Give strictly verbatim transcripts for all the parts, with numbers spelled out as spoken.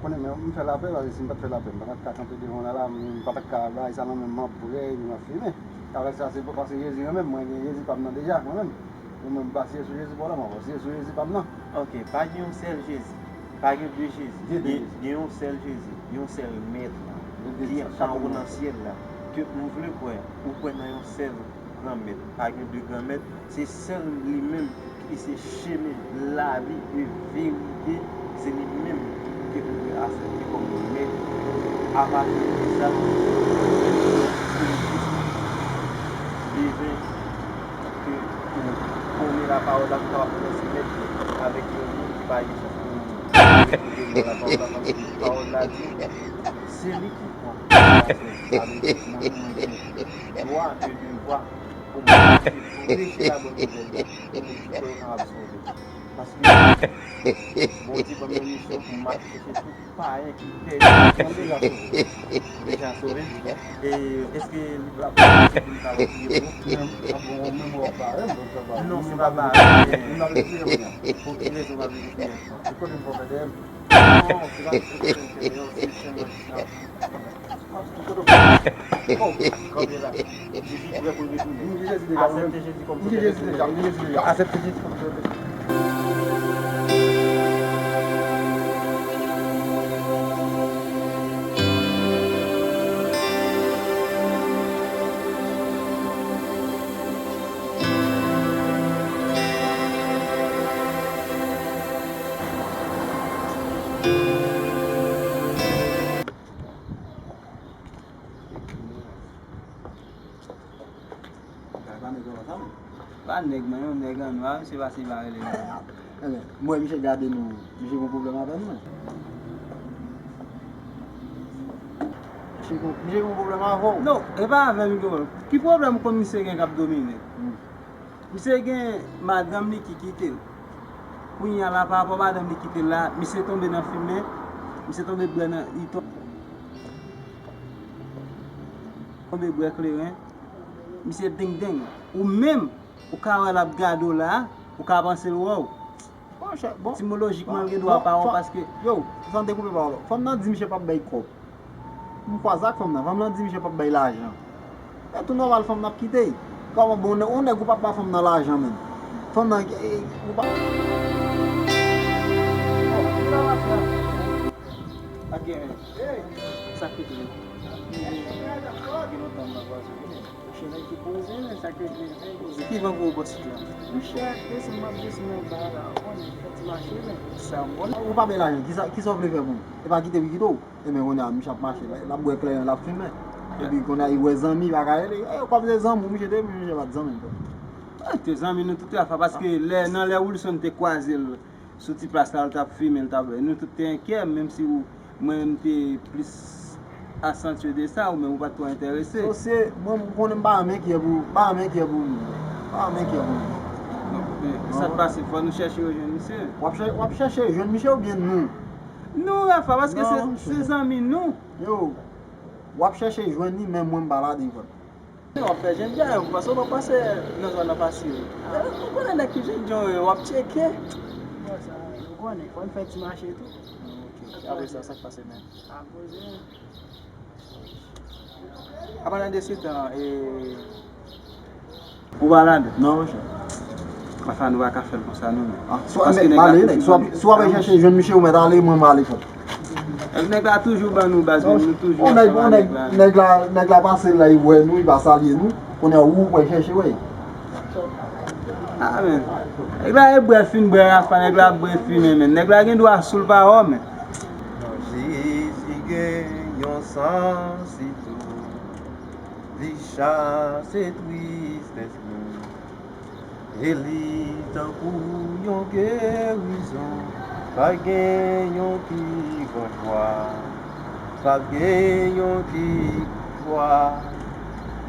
Konnen, men m fè lapè, paske si m pa t fè lapè, m pa t ap ka kanpe devan w la, la, m pa t ap ka bay sa nan men m, m ap prè, epi m ap fimen. Avèk sa, se pou, paske Jezi renmen m, mwen gen Jezi pa m nan deja, mwen menm. Mwen menm, m basye sou Jezi pandan m ap basye sou Jezi pa m nan. Ok, pa gen yon sèl Jezi. Pa gen de Jezi. Gen de Jezi. Gen yon sèl Jezi. Yon sèl Mèt la. Ki anwo nan syèl la. Ke m vle kwè, ou kwè nan yon sèl Granmèt. Pa gen de Granmèt. Se sèl li menm ki se chemen, lavi e verite. Se li menm ke ou dwe aksepte kòm Mèt. Apati de sa, se li ki bezwen ke ou konnen lapawòl la pou kapab pwononse mèt avèk yon moun ki pa gen sans pou li. Ou konnen lapawòl la, paske pawòl la di, se li ki pran. Sa vle di, mwen, mwen gen dwa e devwa pou mwen preche labòn nouvèl la, pou moun ki kwè yo kapab sove. Paske Bondye ban m yon misyon pou m al chèche tout payen ki pèdi. Mwen deja sove. Deja sove. E èske li pral posib pou li ka repriye pou ou? Non, se pa barèm, men pou ki rezon w pa vle repriye? Non, se pa repriye, se sèlman Jezi prè pou l retounen. Aksepte Jezi kòm Sovè de tout. Aksepte Jezi kòm Sovè de tout. Bagay pa nèg yo konsa, men. Pa nèg, men yon nèg an nwa, misye pase pa rele nèg. Enben, m wè misye gade nou, misye gen pwoblèm avè nou, men. Misye gen, misye gen pwoblèm avè w. Non, e pa avè m gen pwoblèm. Ki pwoblèm ou konn misye gen k ap domine? Hmm. Misye gen madanm li ki kite l. Kounye a la, pa rapò madanm li kite l la, misye tonbe nan fimen, misye tonbe bwè nan, li ton-, tonbe bwè kleren, misye dengdeng. Ou menm, ou ka wè l ap gade w la, ou ka panse l wè w. Bon, chè, bon. Etimolojikman, l gen dwa pa wè w paske. Yo, san dekoupe pawòl ou. Fanm nan di misye p ap bay kòb. M kwaze ak fanm nan. Fanm nan di misye p ap bay lajan. E tou nòmal fanm nan ap kite. Kòman bon, yon nèg ou p ap ba fanm nan lajan menm. Fanm nan, e, ou pa. Sa k rete? Gen lontan m ap wè sou. Monchè, nèg ki poze, men sa k rete, nèg ki poze. Ki van pou ou bò sit la? Monchè, desann m ap desann anba la, ou konnen, fè ti mache, men. Sa m konnen. Ou pa bay lajan, kisa, kisa w vle fè pou ou? E pa kite pou kite w. Ebyen, kounye a, misye ap mache, l ap bwè kleren, l ap fimen. Epi, kounye a, li wè zanmi, pa ka rele. E, kòm se zanmi w, misye te, misye pa t zanmi m. Ah, te zanmi nou tout, Rafa, paske lè, nan lè Wilson te kwaze l sou ti plas la, l t ap fimen, l t ap, nou tout te enkyè, menm si ou, mwen, m te plis asantye de sa, ou menm ou pa t twò enterese. Sosye, mwen, ou konnen m pa renmen enkyè pou, m pa renmen enkyè pou moun. M pa renmen enkyè pou moun. Donk, e, e sa k pase, fò nou chèche yo jwenn misye. W ap chè-, w ap chèche jwenn misye oubyen nou? Nou, Rafa, paske se, se zanmi nou. Yo, w ap chèche jwenn li, men mwen m pa ladan, frè m. W ap fè jènjan, ou panse w p ap pase nan zòn nan fasil. Ou konnen nèg ki jènjan yo, w ap tcheke. Bon, sa, ou konnen, fò n fè ti mache tou. Ok. Apre sa, sa k pase menm? Akoz, apa nan de se tan, e, ou pa ladan? Non, monchè. Anfen, nou pa ka fè l konsa, non, men. Ah, si w ap chèche jwenn misye, ou mèt ale, mwen, m ale, frè. Nèg la toujou ban nou baz, men nou toujou ap fè nèg la. Nèg la, nèg la pase la, li wè nou, li pa salye nou. Kounye a, ou, ou pral chèche, wè. Ah, men. Nèg la, e bwè fin bwè, Rafa, nèg la ap bwè fimen, men. Nèg la gen dwa sou l pa wè w, men. Jezi gen yon sans tou. Li chase tristès nou. E li tankou yon gerizon. Pa gen yon pi gran jwa. Pa gen yon pi gran jwa.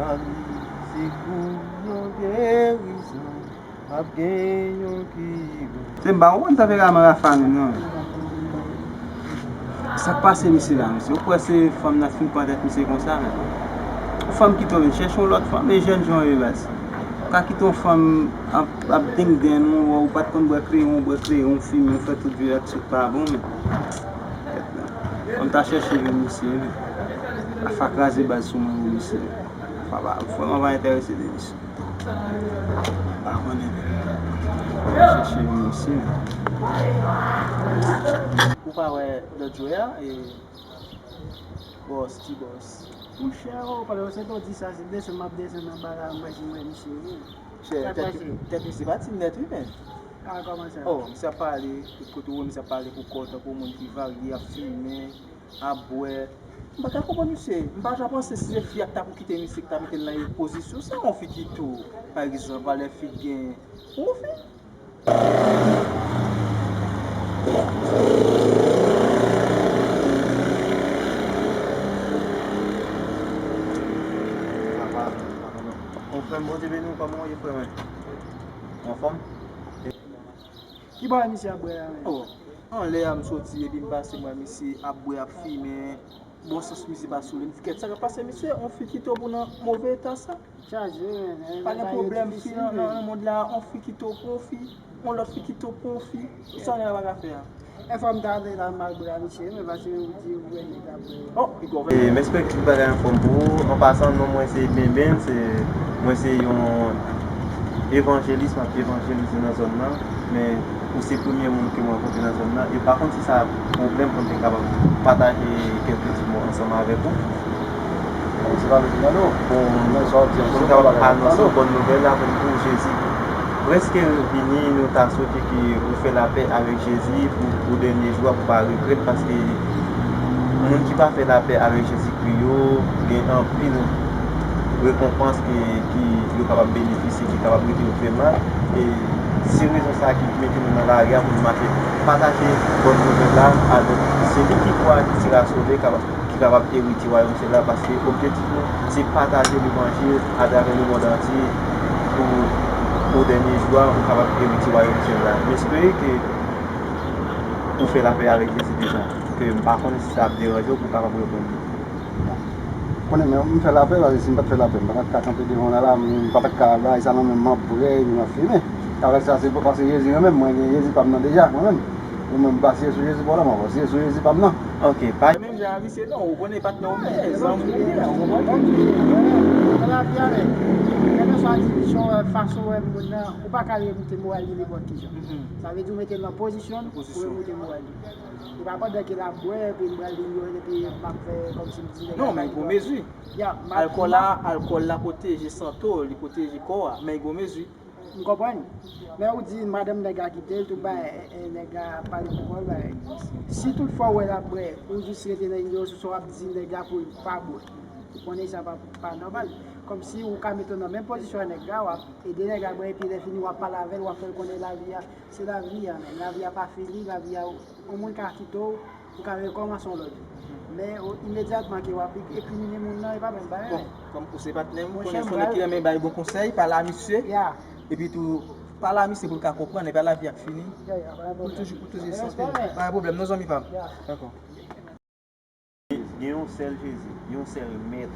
Nan li se kou yon gerizon. Ap gen yon ki bon. Se m pa konprann tanperaman Rafa menm non. Sa k pase misye la, mesye? Ou kwè se fanm nan fin pran tèt misye konsa, men? Yon fanm kite w vin chèche yon lòt fanm, e jènjan w ye baz. Ou ka kite yon fanm ap, ap dengden w, ou pa t konn bwè kleren, ou bwè kleren, ou fimen, ou fè tout vye aksyon k pa bon, men. Fò m ta chèche jwenn misye wi. Afa kraze baz sou mwen wi mesye. Afa pa, vrèman pa enterese de misye. M pa konnen. Fò m chèche jwenn misye. Ou pa wè lòt jwè a? E Bòs, ti bòs. Monchè, o, pandan se t ou di sa, se desann m ap desann anba la, m wè si m wè misye wi. Chè, tèt misye pa ti nèt wi, men. A, kòman sa? O, misye ap pale, kote ou wè misye ap pale pou kò, tankou moun ki varye, ap fimen, ap bwè. M pa ka konprann misye. M pa ta panse si se fi a ki ta pou kite misye, ki ta mete l nan pozisyon sa, yon fi ki tou, pa egzanp, valè fi gen. Yon fi? Mon frè m, Bondye beni w, kòman w ye, frè mwen? Anfòm? Ki bagay misye ap bwè la menm? O, anlè a m soti epi m pase m wè misye ap bwè, ap fimen. Bon sans misye pa sou li. M di, kèt, sa k ap pase misye? Yon fi kite w pou nan move eta sa? Chaje, men, men, pa gen pwoblèm, fi nan, nan, nan mond la, yon fi kite w pou yon fi, yon lòt fi kite w pou yon fi. Sa nèg la pa ka fè a? Enfòm ta ale la, m al bwè a misye, men paske ou di ou wè nèg la bwè. O, piga w fè. E, m espere tout bagay anfòm pou ou. An pasan, non mwen se Benben, se, mwen se yon evanjelis, m ap evanjelize nan zòn nan, men ou se premye moun ke mwen rankontre nan zòn nan, e pa konn si sa pwoblèm pou m te kapab pataje kèlke ti mo ansanm avèk ou. Bon, se pa bezwen tande w. Bon, men sa w ap di an, pou m kapab anonse yon bòn nouvèl la, pou m di w Jezi prèske vini, nou ta swete ke ou fè lapè avèk Jezi pou, pou dènye jou a, pou w pa regrèt, paske moun ki pa fè lapè avèk Jezi yo gen anpil rekonpans ki, ki yo kapab benefisye, ki kapab rete yo fè mal. E se rezon sa a ki mete nou nan lari a pou nou mache pataje bòn nouvèl la avèk seli ki kwè ki sera sove, kapab, ki kapab erite wayòm syèl la, paske objektif nou se pataje levanjil atravè lemonn antye pou, pou dènye jou a, nou kapab erite wayòm syèl la. M espere ke ou fè lapè avèk Jezi deja, ke m pa konnen si sa ap deranje w pou w kapab reponn li. Konnen, men m fè lapè, paske si m pa t fè lapè, m pa t ap ka kanpe devan w la, la, m pa t ap ka bay sa nan men m, m ap bwè, epi m ap fimen. Avèk sa, se pou, paske Jezi renmen m, mwen gen Jezi pa m nan deja, mwen menm. Ou menm, basye sou Jezi pa w la, mwen basye sou Jezi pa m nan. Ok, pa. Menm jan a misye non, ou konnen patnè w ye, zanmi w ye, ou konprann? Nan lavi a, men, kèlkeswa divizyon, fason w wè moun nan, ou pa ka remoute moral li nenpòt ki jan. Sa vle di ou mete l nan pozisyon pou remoute moral li. E pa pandan ke l ap bwè, epi m pral vin jwenn, epi m ap fè kòmsi m di nèg la pa gen dwa. Non, men gon mezi. Alkòl la, alkòl la pwoteje sante w, li pwoteje kò a, men gon mezi. M konprann. Men ou di madanm nèg la kite l, tout bagay, e, e, nèg la pale pou kò l, bagay. Si toutfwa w wè l ap bwè, ou jis rete nan inyorans, ou swa w ap di nèg la pou l pa bwè. Ou konnen sa pa, pa nòmal. Kòmsi ou ka mete w nan menm pozisyon a nèg la, w ap ede nèg la bwè, epi lè fini w ap pale avè l, w ap fè l konnen lavi a, se lavi a menm. Lavi a pa fini, lavi a, yon moun ka kite w, ou ka rekòmanse yon lòt jou. Men, o, imedyatman ke w ap rekrimine moun nan, e pa menm bagay. Bon, kòm ou se patnè m, ou konnen se yon nèg ki renmen bay bon konsèy, pale a misye. Epi tou, pale a misye pou l ka konprann, e pa lavi a k fini. Pou l toujou, pou l toujou sante. Pa gen pwoblèm non, zanmi pa m. Dakò. Gen yon sèl Jezi, yon sèl Mèt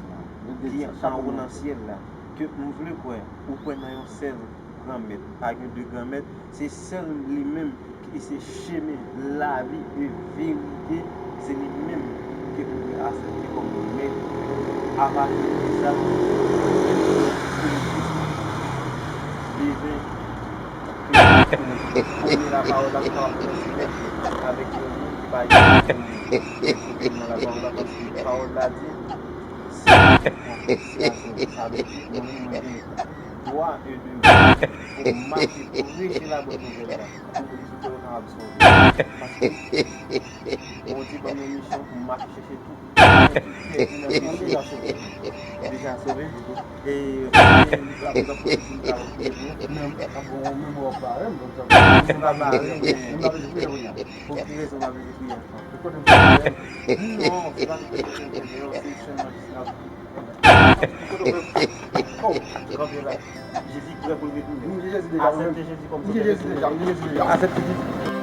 ki anwo nan syèl la, ke m vle kwè, ou kwè nan yon sèl Granmèt. Pa gen de Granmèt, se sèl li menm ki se chemen, lavi e verite, se li menm ke ou dwe aksepte kòm Mèt. Apati de sa, se li menm ki bezwen premye lapawòl la, ki kapab kontinye avèk yon moun ki pa gen Nan lapawòl la, paske pawòl la di, si mwen pran konsyans, sa vle di, mwen menm, mwen gen dwa e devwa pou m mache preche labòn nouvèl la, pou rezilta yo kapab sove. Paske Bondye ban m yon misyon pou m mache chèche tout moun ki pèdi nan peche. Deja sove. E, e, li pa, li pa pou di m pa priye pou ou. Men, bon, men mwen pa, men, bon, men pa bare, men, men pa bezwen priye kounye a. Pou ki rezon m ap vin priye ansanm? Kote m fè non, se pa tout kote m fè non, se sèlman jis nan. Kote w fè? Oh, kanpe la. Jezi prè pou l retounen. M di Jezi deja, mwen menm. Aksepte Jezi kòm Sovè de tout. M di Jezi deja, m di Jezi deja. Aksepte Jezi.